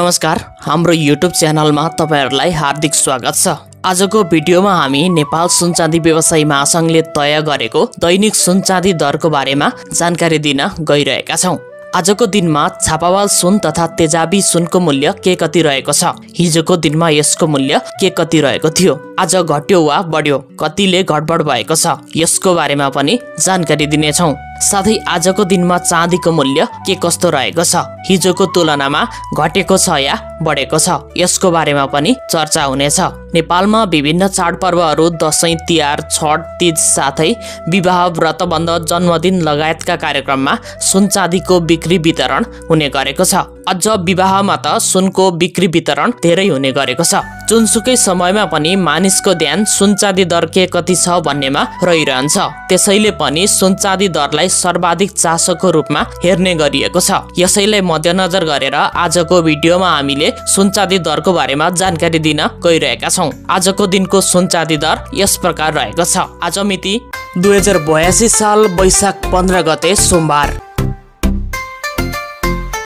नमस्कार, हाम्रो YouTube च्यानलमा तपाईहरुलाई हार्दिक स्वागत छ। आजको भिडियोमा हामी नेपाल सुन चाँदी व्यवसायी महासंघले तय गरेको दैनिक सुन चाँदी दरको बारेमा जानकारी दिन गइरहेका छौं। आजको दिनमा छापावाल सुन तथा तेजाबी सुनको मूल्य के कति रहेको छ, हिजोको दिनमा यसको मूल्य के कति रहेको थियो, आज घट्यो वा बढ्यो, कतिले घटबढ भएको छ, यसको बारेमा पनि जानकारी दिनेछौं। साथै आजको दिनमा चाँदीको मूल्य के कस्तो रहेको छ, हिजोको तुलनामा घटेको छ या बढेको छ, यसको बारेमा पनि चर्चा हुनेछ। नेपालमा विभिन्न चाडपर्वहरू दशैं, तिहार, छठ, तीज साथै विवाह, व्रतबन्ध, जन्मदिन लगायतका कार्यक्रममा सुन चाँदीको बिक्री वितरण हुने गरेको छ। अझ विवाहमा त सुनको बिक्री वितरण धेरै हुने गरेको छ। जुनसुकै समयमा पनि मानिसको ध्यान सुन चाँदी दर के कति छ भन्नेमा रहिरहन्छ। त्यसैले पनि सुन चाँदी दरलाई सर्वाधिक चासोको रूपमा हेर्ने गरिएको छ। यसैलाई मध्यनजर गरेर आजको भिडियोमा हामीले सुन चाँदी दरको बारेमा जानकारी दिन गइरहेका छौं। आजको दिनको सुन चाँदी दर यस प्रकार रहेको छ। आज मिति 2082 साल वैशाख 15 गते सोमबार।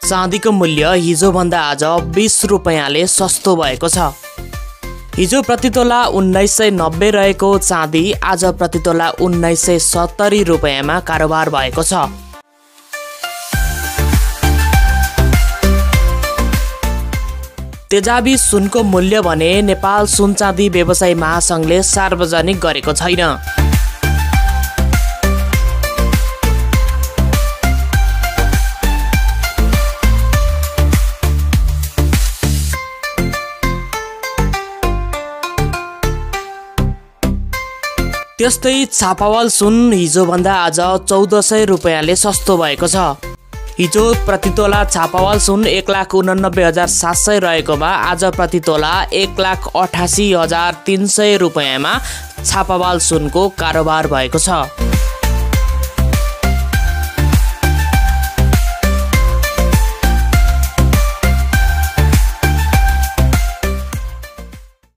चाँदीको मूल्य हिजो भन्दा आज 20 रुपैयाँले सस्तो भएको छ। हिजो प्रतितोला 1990 रहेको चाँदी आज प्रतितोला 1970 रुपैयाँमा कारोबार भएको छ। तेजाबी सुनको मूल्य भने नेपाल सुन चाँदी व्यवसायी महासंघले सार्वजनिक गरेको छैन। त्यस्तै छापावाल सुन हिजो भन्दा आज 1400 रुपैयाँले सस्तो भएको छ। हिजो प्रतितोला छापावाल सुन 1,89,700 रहेकोमा आज प्रतितोला 1,88,300 रुपैयाँमा छापावाल सुनको कारोबार भएको छ।